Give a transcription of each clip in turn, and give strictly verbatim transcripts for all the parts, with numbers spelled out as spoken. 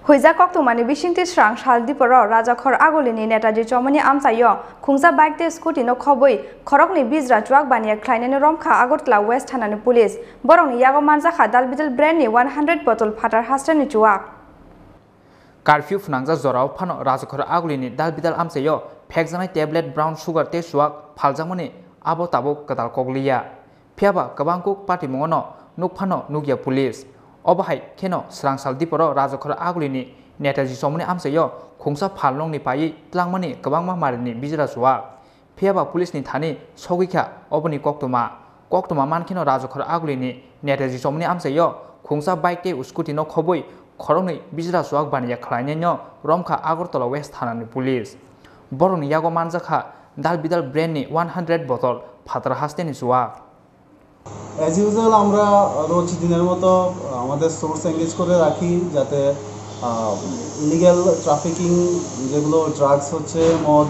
Huijak koktwmani bisingtwi srang sal diporo Rajakhor Agulini Netaji Chomoni amchaio khungsa bike tei scooty no khobwi khoroknwi bijra chuak baniya khlainani romkha Agartala West thanani police. Borokni yago manjakha dalbidal brand ni one hundred bottle phatar hasteni chuak. Curfew phwnangjak jorao phano Rajakhor Agulini dalbidal amchaio phekjaknai tablet brown sugar tei chuak phaljakmani abo tabuk kwtal kok liya. Phiyaba kwbang kuk patimungono nuk phano nukya police. Obo hai kheno srang sal diporo Rajakhor Agulini Netaji Chomoni amchaio khungsa phalnokni paiwi tlangmani kwbangma marini bijra chuak. Phiyaba police ni thani sogwi kha oboni koktwma. Koktwma mankheno Rajakhor Agulini Netaji Chomoni amchaio khungsa bike tei scooty no khobwi khoroknwi bijra chuak baniya khlainaino romkha Agartala West thanani police. Borokni yago manjakha dalbidal brand ni one hundred bottle phatar hasteni chuak. As usual আমরা রোজ দিনের মতো আমাদের source engage করে রাখি, যাতে illegal trafficking, যেগুলো ড্রাগস হচ্ছে, মদ,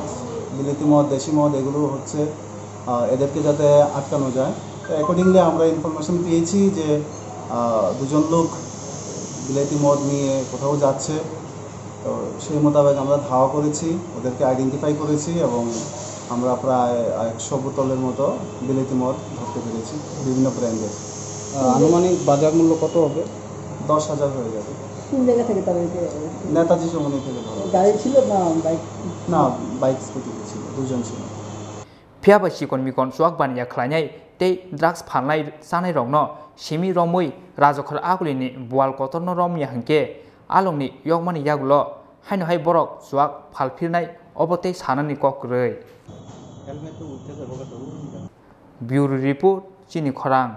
বিলেতি মদ, দেশি মদ, এগুলো হচ্ছে, আহ, এদেরকে যাতে আটকানো যায়। তো অ্যাকর্ডিংলি আমরা ইনফরমেশন পেয়েছি যে আহ, দুজন লোক বিলেতি মদ নিয়ে কোথাও যাচ্ছে। তো সেই মোতাবেক আমরা ধাওয়া করেছি, ওদেরকে আইডেন্টিফাই করেছি এবং আমরা প্রায় একশো বোতলের মতো বিলেতি মদ ধরতে পেরেছি বিভিন্ন ব্র্যান্ডের। আহ, আনুমানিক বাজার মূল্য কত হবে? দশ হাজার হয়ে যাবে। কোন জায়গা থেকে তারা এটা? নেতাজি চৌমুহনী থেকে ধরা হয়েছে। গাড়ি ছিল না বাইক? না, বাইক স্কুটিতে ছিল, দুজন ছিল। Phiyaba chikon mikon chuak baniya khlainai tei drugs phalnai chanai rokno simi romwi Rajakhor Agulini bual kotorno romya hinkhe alongni yokmani yagulo haino hai borok chuak phalphirnai obo tei sanani kok kwrwi. Bureau Report, Chini Khorang.